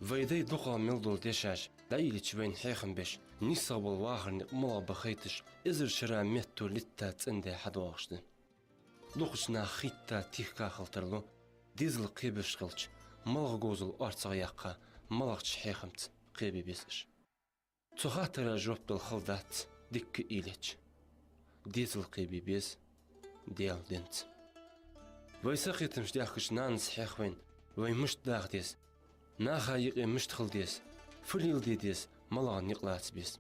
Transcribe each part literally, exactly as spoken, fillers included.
Вай дай дукхагӀа мел дола дешаш дӀайиллача вайна хьехам беш, нийсагӀа бола вахара никъ малагӀа ба хайташ, эзар шера метто литта цӀенде хьадоагӀаш да. Дукхача наха хетта, тӀехьа хила тарлу, дезал кхебеш хилча, малагӀа говзал орцагӀа яккха, малагӀча хьехамца кхебе беза уж. Цу хаттара жоп дала хала дац дикка уйла еча. Дезал кхебе беза Даьла денца. Вай сакхетамаш даьхкача нанас хьех вайна, вай мишта даха деза, наха юкъе мишта хила деза, фу леладе деза, малагӀа никъ лаца беза.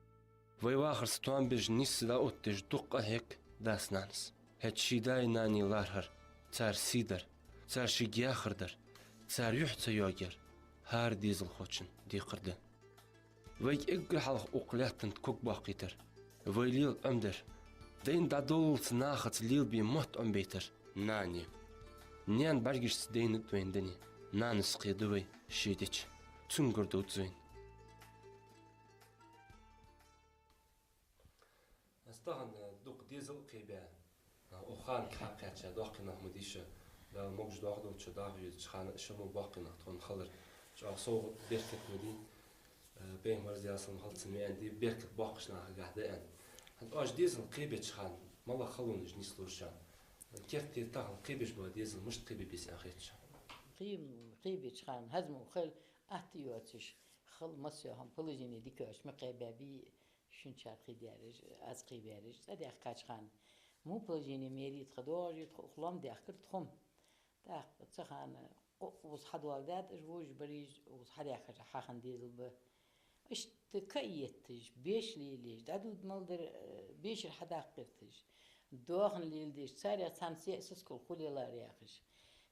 Вай вахарца тоам беш, нийсса дӀаоттадеш дукха къахьег дас-нанас. ХӀаьта ший даи нанеи лархӀар, цар сий дар, цар шийга яхар дар, цар юхь ца йоагаяр хӀара дезалхочун декхар да. Вайга эггара хьалха укх лаьттан тӀа ког баккхийтар, вай лела Ӏомадар, дайна дӀадолалца нахаца лелабе мотт Ӏомабайтар нана я. Наьна бӀаргашца дайнад вайна дуне, нанас кхеду вай ше дича, цунгара дувц вайна. Аз тахан, э, дукха дезал кхебе, э, укх хана хьакхаьча доккхий нах ма дий шо, Дала могаш-дохадолча даха везача хана шо мо боккхий нах тхона хилар чӀоагӀа совгӀат, беркат ма дий, э, Пайхамара, Даьла салам хилда цунна, ма аьннадий, беркат боккхача нахагахьа да аьнна. ХӀанз оаш дезал кхебеча хана малагӀа халонаш нийслора шоана? Керттера тахан кхебеш бола дезал мишта кхебе беза аьнна хет шоана? Кхе-, кхебеча хана хӀанз мо хила атта йоацаш, хила массайола хӀама, положени дика йоацаш ма кхебаьбий, шун чар кхийдараш, аз кхийбараш, цӀадаьхкача хана. Мун положени мери тха доагӀаш я, тха укх лоам даьхкар тхо-м. ТӀаккха цу хана кхо-, укхаза хьадоаладаьд уж, вожаш бараш, укхаза хьадаьхкача хана дезал ба. Иштта каетташ, беш лелаеш, дӀадувда мел дар, э, бешара хьадаккха гӀерташ, доахан леладеш, царех цхьанне сискал хуле лар яхаш.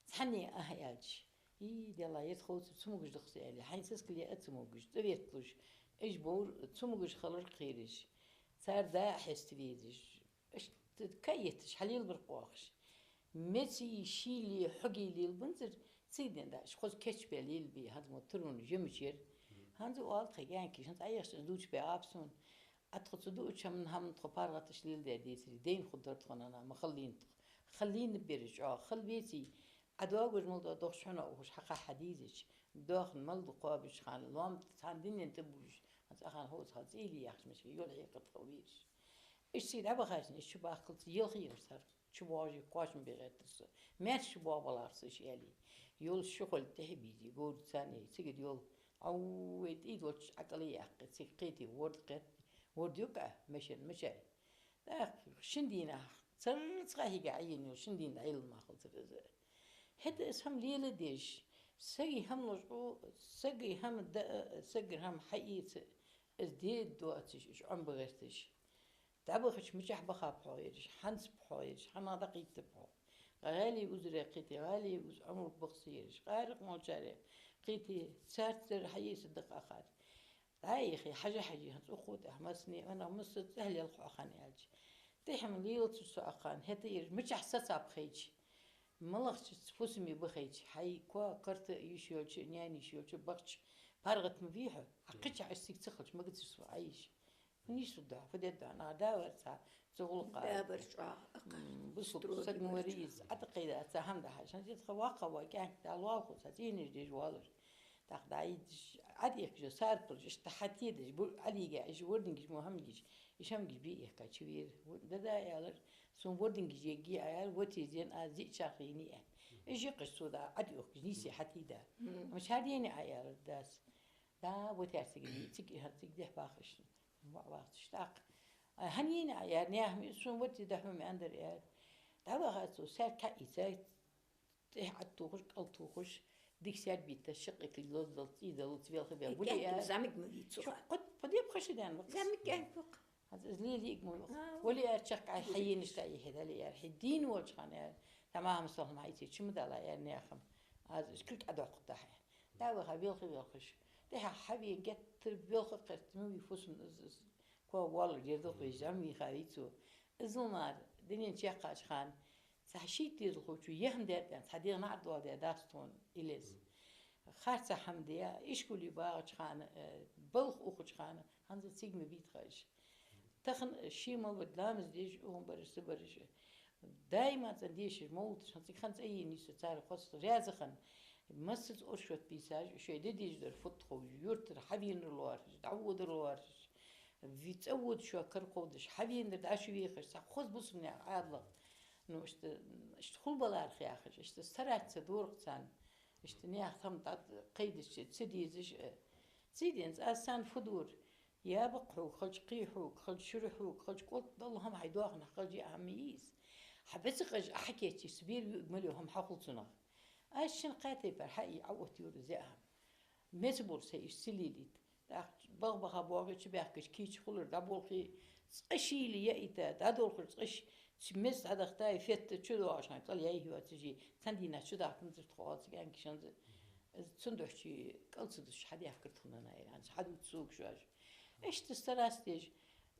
Цхьанне ахь аьлча, и, Даьла, ер тхоца цамогаш да-кх са, аьле, хьайна сискал яа а ца могаш, цӀаветталуш, уж бовр цамогаш хилар кхераш, цар да а хьеста везаш, иштта каетташ, хьалелабар кхоахаш. Меций, шийлий, хьогий лелабензар, цига денз дӀа уж хоза кечбе лелабе, хӀанз мо турун жимача яр. ХӀанз оал тха кӀаьнкаша, хӀанз Ӏайхача из дувцаш баьгӀаб сона. Ӏа тхоца дуача хӀаман, хӀаман тхо паргӀаташ леладаь децаре, дайна хургдар тхона, ма хилийна тхо. Хилийна бераш чӀоагӀа, хила веций, Ӏа доагаш мел дола дохча хьона ухаш хьакхахьа дезача, доахан мел да кхоабача хана, лоам тӀа цхьан дийнахьа тӀабувлаш, хӀанз цу хана хӀанз цӀий ле яхача мачке йола хьекхар тха везаш. Иштта цига дӀабахача, иштта чубахкалца елха йора цар. ЧубоагӀаш кхоачам бе гӀертар со. Маьрша чубоагӀа балахар со, иштта аьле. Йолаш ши хоалга тӀехьа бийзе, говра царна цига йола. Ӏоввай, тӀий долча Ӏа кӀале яккхе, цига кхете, ворда кхетте, ворда юкъе, машен мичай. ТӀаккха шин дийнахьа, царца къахьийга Ӏайийна йола, шин дийнахьа Ӏайилла мара хилацар из. ХӀаьта из хӀама леладеш, сага хӀама лочкъо, сага хӀама даа, сагара хӀама хьаэца, из де доацаш, уж Ӏомабе гӀерташ. ДӀабахача мичахьа баха ба хьо ераш, хьанца ба хьо ераш, хьанах дӀакхийтта ба хьо. ГӀалий узарех кхете, гӀалий уза Ӏомабе бахса ераш, къаракъ молчарех кхете, царцара хьаэца дакъа ахар. ДӀаихе, хьажа-хьаже, хӀанз укхо тӀехьа массане, ванах масса цӀагӀа лелха хьо хана аьлча. ТӀехьа-м лелацар со акхарна, хӀаьта ераш мичахьа сацаб хайча, малагӀча фусаме ба хайча, хьай коа, карта йиш йолча, наьна йиш йолча бахача паргӀата ма вий хьо, Ӏа кхычахьа уж цига ца хилча, магацар со Ӏайийша. Нийса да, фу де да, нагахь да вар цхьа, цу гӀулакха. Да вар чӀоагӀа, акхар. М, бусалба саг ма вар из, ӀатӀакхийда цхьа хӀама да хьажа. ХӀанз тха воккха ва кӀаьнк да, лоалахо цхьа цӀенаш деш воаллар. ТӀаккха дӀаийдеш, ӀатӀехкаш, сарпалаш, иштта хьатӀадеш, бу-, ӀалигӀа, уж вордингаш мо хӀамагаш, уж хӀамагаш бе эхка чувера. Во-, да, да, аьлар, сона вордингаш егги, аьлар, вот из ден, аз зиъ чарх йийни, аьлар. Уж йикхаш цо да, ӀатӀехкаш, нийса хьатӀаийда. Мгм. Амма чар дени, аьлар дас. Да, вот яр цига, цига, цига дехьа бахаш. Ва-, вахташ тӀаккха. Ай, хӀана йийна Ӏа, аьлар, наьха ма из, сона вати дахьу ма аьннадар, аьлар. ДӀаваха цо, саьрг кхаийца, тӀехьа ӀатӀатохаш, кӀалтохаш, дика саьрг битта, шаккхе лозал, цӀий даллалца велха бе. Э, буле, кӀаьнк, аьлар. ЗӀамига ма вий цу хана. Чу-, кхо-, кхо дебхаш даьнна вакхас. ЗӀамига кӀаьнк ва-кх. ХӀанз из лелийга ма вий. А, вале, аьлар, чехка Ӏай хьаенаш тӀа ихье дале, аьлар, хьи дийна волча хана, аьлар. Тамахьа-м салхьа ма хьаийце, чу ма дала, аьлар, наьха-м. Аз уж кулг Ӏадоаккхаргда хьа. ДӀаваха, велха, велхаш. ТӀехьа хьавена геттара велха кхерта ма вий фусам из, из. Коа воаллар, ер дулх веш, зӀамига вийха вий цо. Из ма мара, дунен чакхъяьча хана, цхьа шийтта дезалхочо яхьам даьд аьнна, цхьа дегӀа наӀар доаладаь дац тхона, илез. Харцахьа хӀама даь, ишколе багӀача хана, э, балха ухача хана, хӀанз цига ма бий тха уж. Тахан ший мел ваьд ламаз деш, укхун бараш, са бараш. Даима цӀена дешаш, мовлаташ, хӀанз цига хӀанз Ӏайийна йиса цар хоза раьза хинна. Массаза оршот бийсаш, шоай де дезаш дар фуд ховш, юртара хьавенар лоархӀаш, дӀаводар лоархӀаш, ви-, цӀавода шо кара кховдаш, хьавенар дӀачувехаш, цхьа хоза бусалба наьха Ӏаьдалах. Ну, иштта, иштта хул баларах яхаш, иштта стараться дорах царна, иштта наьха тӀам тӀа кхайдача ца дезаш, э, ца денз, аз царна фу дора, я бакъ хьога хилча, кхий хьога хилча, шура хьога хилча, кӀолтӀа Далла хӀама хьай доаханах хилча, я хӀама йий из. Хьа бецакъаш а хьакечи, са бер виъг мал йола хӀама хьахул цунах. Аз шин кхаь тайпара хьаий, Ӏоотта юра зе а хӀама. Меца бур са иш ца лелийта. ТӀаккха баха-баха боагӀача баьхкача кийча хулар дӀаболхий, цкъа шийла яйта, дӀадолхар цкъа ш-, ц-, меца дӀадахтай, фетта чудоагӀаш хьан кӀал яй хьоацажи, цхьан дийнахьа чудахканзар тхо оал цига аьнкишанза. Цун дохчи кӀал ца дусаш хьадаьхкар тхона найранца, хьадувца сога шоаш. Иштта старастеш,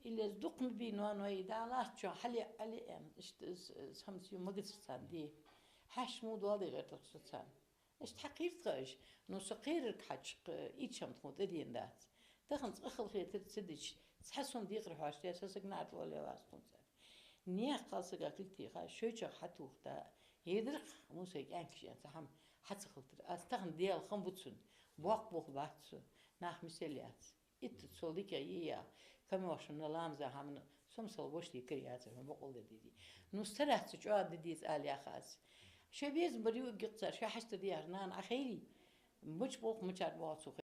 илез дукха ма бий, ноаной, да латтачо хьале, але эм, иштта с-, с-, хамс ю магацар царна де. Хьаьш му доал де гӀертарх со царна. Иштта хьакхийртха аш, ну, со кхерарг хьачкх, ичам тхо тӀаден дац. Тахан цкъа халхетар ца дича, цхьа сом декхар хьоаш де, со саг нартӀа вале вац тхун цар. Нех кхалсага кхилтиха, шойчах хьатухта, едрах, мусай кӀаьнкаш ян, ца хьам хьаца хилтар. Аз тахан дел хам буцун, бокх бух бац со, нах мисел яц. Итт цо лика йия, камошна ламза хӀамна, сомсал вошли кар яцар, хӀама бокъал да диди. Ну, стараца чӀоагӀа да диз ала яха аз. Шо безам бар юггикъ цар, шо хьаста дияр нана ахели, муч боху мучар боху цу